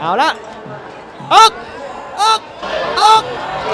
ເອົາລະ ອອກ ອອກ ອອກ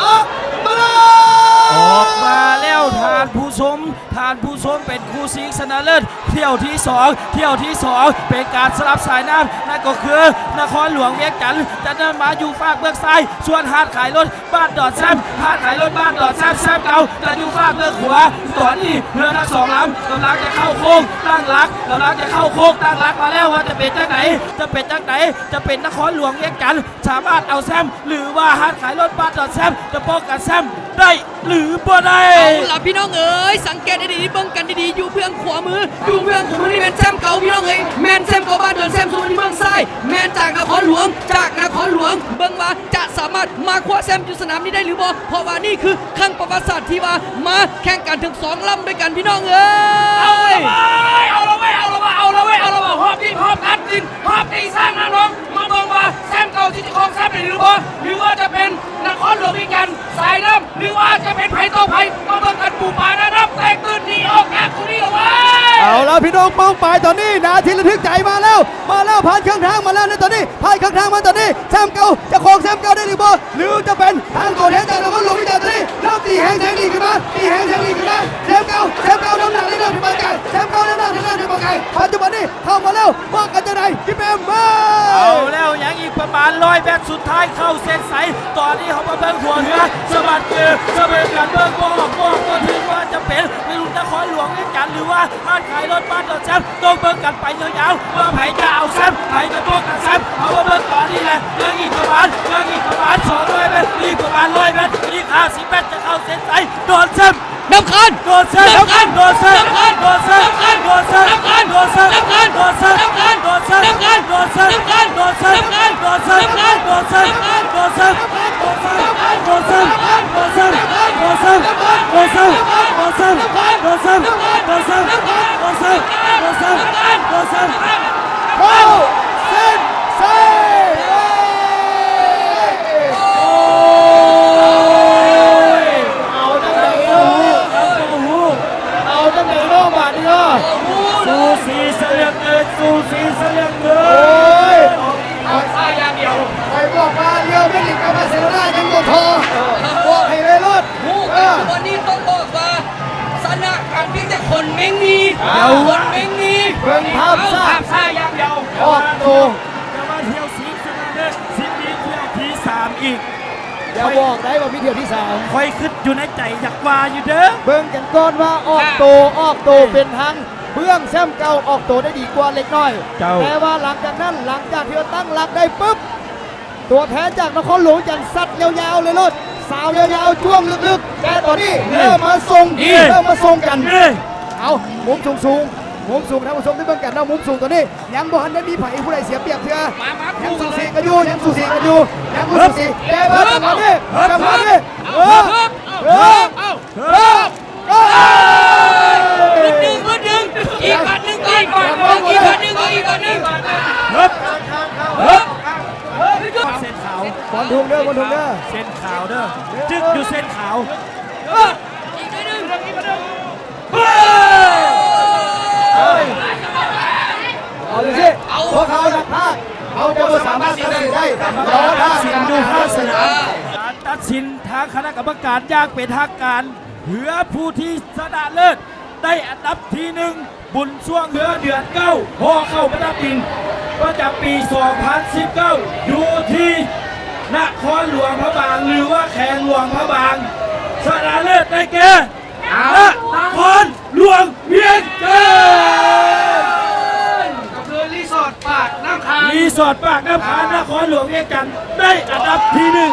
ອອກມາແລ້ວ ອອກມາແລ້ວທ່ານຜູ້ຊົມ. ທ່ານຜູ້ຊົມ ເປັນຄູ່ຊິງຊະນະເລີດຖ້ຽວທີສອງ ຖ້ຽວທີສອງ ເປັນການສະຫຼັບສາຍນ້ຳ ນັ້ນກໍຄືນະຄອນຫຼວງວຽງຈັນ ຈະນຳມາຢູ່ຟາກເບື້ອງຊ້າຍ ສ່ວນຮ້ານຂາຍລົດ ບ້ານດອນແຊມ ຮ້ານຂາຍລົດບ້ານດອນແຊມ ແຊມເກົ່າຈະຢູ່ຟາກເບື້ອງຂວາ. ຕອນນີ້ເຮືອທັງສອງລຳກຳລັງຈະເຂົ້າໂຄ້ງຕັ້ງຫຼັກ ກຳລັງຈະເຂົ້າໂຄ້ງຕັ້ງຫຼັກມາແລ້ວ ວ່າຈະເປັນຈັ່ງໃດ ຈະເປັນຈັ່ງໃດ ຈະເປັນນະຄອນຫຼວງວຽງຈັນສາມາດເອົາແຊມ ຫຼືວ່າຮ້ານຂາຍລົດບ້ານດອນແຊມຈະປ້ອງກັນແຊມໄດ້ ຫຼືບໍ່ໄດ້. ເອົາລະພີ່ນ້ອງເອີຍ ສັງເກດໃຫ້ດີໆ ເບິ່ງກັນດີໆ ຢູ່ເບື້ອງຂວາມື ຢູ່ເບື້ອງຂວາມືນີ້ແມ່ນແຊມເກົ່າພີ່ນ້ອງເອີຍ ແມ່ນແຊມເກົ່າບ້ານດອນແຊມ ສ່ວນຢູ່ເບື້ອງຊ້າຍ ແມ່ນຈາກນະຄອນຫຼວງ ຈາກນະຄອນຫຼວງ ເບິ່ງວ່າຈະສາມາດມາຄວ້າແຊມຢູ່ສະໜາມນີ້ໄດ້ຫຼືບໍ່ ເພາະວ່ານີ້ຄືຄັ້ງປະຫວັດສາດທີ່ວ່າມາແຂ່ງກັນເຖິງສອງລຳດ້ວຍກັນພີ່ນ້ອງເອີຍ. ເອົາລະເວີຍ ເອົາລະເວີຍ ເອົາລະເວີຍ ເອົາລະເວີຍ ຮອບນີ້ຮອບຕັດສິນ ຮອບຕີຊ້າງນາງນອງ ມາເບິ່ງວ່າແຊມເກົ່າຊິຈະຄອງແຊມໄດ້ຫຼືບໍ່ ຫຼືວ່າຈະເປັນນະຄອນຫຼວງວຽງຈັນສາຍນ້ຳ ຫຼືວ່າຈະເປັນໃຜຕໍ່ໃຜ ມາເບິ່ງກັນ ປູປາໜ້ານ້ຳແຕກຕື່ນໜີອອກຈາກໂຕນີ້ລະເວີຍ. ເອົາລະພີ່ນ້ອງ ປ້ອງປາຍຕອນນີ້ ນາທີລະທຶກໃຈມາແລ້ວ ມາແລ້ວ ຜ່ານເຄິ່ງທາງມາແລ້ວໃນຕອນນີ້ ຜ່ານເຄິ່ງທາງມາຕອນນີ້ ແຊມເກົ່າຈະຄອງແຊມເກົ່າໄດ້ຫຼືບໍ່ ຫຼືຈະເປັນທາງຕົວແທນຈາກນະຄອນຫຼວງວຽງຈັນຕອນນີ້ ເລີ່ມຕີແຮງແຊງດີຂຶ້ນມາ ຕີແຮງແຊງດີຂຶ້ນມາ ແຊມເກົ່າ ແຊມເກົ່ານຳໜ້າເລື້ອຍໆ ເປັນປານກາງ ແຊມເກົ່ານຳໜ້າເລື້ອຍໆ ເປັນປານກາງ ປັດຈຸບັນນີ້ເຂົ້າມາແລ້ວ ວ່າກັນຈັ່ງໃດ ກິເປັມມາ. ເອົາແລ້ວ ຍັງອີກປະມານຮ້ອຍແມັດສຸດທ້າຍເຂົ້າເສັ້ນໄຊ ຕອນນີ້ເຮົາມາເບິ່ງຫົວເຮືອສະບັດເກີສະເບີກັນເບິ່ງ ບໍ່ອອກ ບໍ່ອອກ ບໍ່ຖືກ ວ່າຈະເປັນໃນລຸນນະຄອນຫຼວງວຽງຈັນ ຫຼືວ່າຮ້ານຂາຍລົດບ້ານດອນແຊມ ຕ້ອງເບິ່ງກັນໄປຍາວໆ ວ່າໃຜຈະເອົາແຊມ ໃຜຈະປ້ອງກັນແຊມ ເຮົາມາເບິ່ງຕອນນີ້ແຫຼະ ຍັງອີກປະມານ ຍັງອີກປະມານສອງຮ້ອຍແມັດ ອີກປະມານຮ້ອຍແມັດ ອີກຫ້າສິບແມັດຈະເຂົ້າເສັ້ນໄຊ ດອນແຊມ ນ້ຳຄານ ດອນແຊມ ນ້ຳຄານ ດອນແຊມ ນ້ຳຄານ ດອນແຊມ ນ້ຳຄານ ດອນແຊມ ນ້ຳຄານ ດອນແຊມ ນ້ຳຄານ ດອນແຊມ ເຂົ້າເສັ້ນໄຊ. ໂອ້ຍ ເອົາຈັ່ງໃດເນາະ ເອົາຈັ່ງໃດເນາະບາດນີ້ເນາະ ສູສີຊະເຫຼືອເກີນ ສູສີຊະເຫຼືອເກີນ. ໂອ້ຍ ເອົາຊະຢ່າງດຽວ ຂ້ອຍບອກວ່າ ເຣອັລ ມາດຣິດກັບບາເຊໂລນາຍັງບໍ່ທໍ່ ບອກໃຫ້ເລີຍໂລດ. ເອີ ທຸກວັນນີ້ຕ້ອງບອກວ່າ ຊະນະກັນພຽງແຕ່ຄົນເມັງມີ ດຽວ ຄົນເມັງມີ ເບິ່ງພາບຊ້າ ພາບຊ້າຢ່າງດຽວ ອອກໂຕ ແຕ່ວ່າຖ້ຽວຊິງຊະນະເລີດຊິມີຖ້ຽວທີສາມອີກ ຢ່າບອກໄດ້ວ່າມີຖ້ຽວທີສາມ ຂ້ອຍຄິດຢູ່ໃນໃຈຢາກວ່າຢູ່ເດີ ເບິ່ງກັນກ່ອນວ່າອອກໂຕ ອອກໂຕເປັນທາງເບື້ອງແຊມເກົ່າ ອອກໂຕໄດ້ດີກວ່າເລັກນ້ອຍ ເຈົ້າ ແຕ່ວ່າຫຼັງຈາກນັ້ນ ຫຼັງຈາກທີ່ວ່າຕັ້ງຫຼັກໄດ້ປຶບ ຕົວແທນຈາກນະຄອນຫຼວງວຽງຈັນຊັດຍາວໆເລີຍໂລດ ສາວຍາວໆ ຈ້ວງເລິກໆ ແຕ່ຕອນນີ້ເລີ່ມມາສົ່ງ ເລີ່ມມາສົ່ງກັນ ເອົາ ມຸມສູງໆ ມຸມສູງ ທ່ານຜູ້ຊົມໄດ້ເບິ່ງກັນເນາະ ມຸມສູງຕອນນີ້ ຍັງບໍ່ທັນໄດ້ມີໃຜຜູ້ໃດເສຍປຽບເທື່ອ ຍັງສູສີກັນຢູ່ ຍັງສູສີກັນຢູ່ ຍັງບໍ່ສູສີ ແຕ່ວ່າຈັງຫວະນີ້ ຈັງຫວະນີ້ ເອີ ເອີ ເອີ ເອີ ບຶດດຶງ ບຶດດຶງ ອີກບາດໜຶ່ງ ອີກບາດໜຶ່ງ ອີກບາດໜຶ່ງ ອີກບາດໜຶ່ງ ຮຶບ ຮຶບ ເສັ້ນຂາວ ບອນທຸງເດີ ບອນທຸງເດີ ເສັ້ນຂາວເດີ ຈຶ່ກຢູ່ເສັ້ນຂາວ ເອີ ອີກໜ້ອຍໜຶ່ງ ເອົາຈັ່ງຊີ້ ພວກເຮົານັກພາກ ເຮົາຈະບໍ່ສາມາດຕັດສິນໄດ້ ລໍຖ້າ ຕັດສິນຢູ່ພາກສະໜາມ ການຕັດສິນທາງຄະນະກຳມະການຢ່າງເປັນທາງການ ເຮືອຜູ້ທີ່ຊະນະເລີດໄດ້ອັນດັບທີໜຶ່ງ ບຸນຊ່ວງເຮືອເດືອນເກົ້າ ຫໍ່ເຂົ້າປະດັບດິນ ປະຈຳປີສອງພັນສິບເກົ້າ ຢູ່ທີ່ນະຄອນຫຼວງພະບາງ ຫຼືວ່າແຂວງຫຼວງພະບາງ ຊະນະເລີດໄດ້ແກ່ ນະຄອນຫຼວງວຽງຈັນ ກໍຄືຣີສອດປາກນ້ຳຄາ ຣີສອດປາກນ້ຳຄາ ນະຄອນຫຼວງວຽງຈັນ ໄດ້ອັນດັບທີໜຶ່ງ.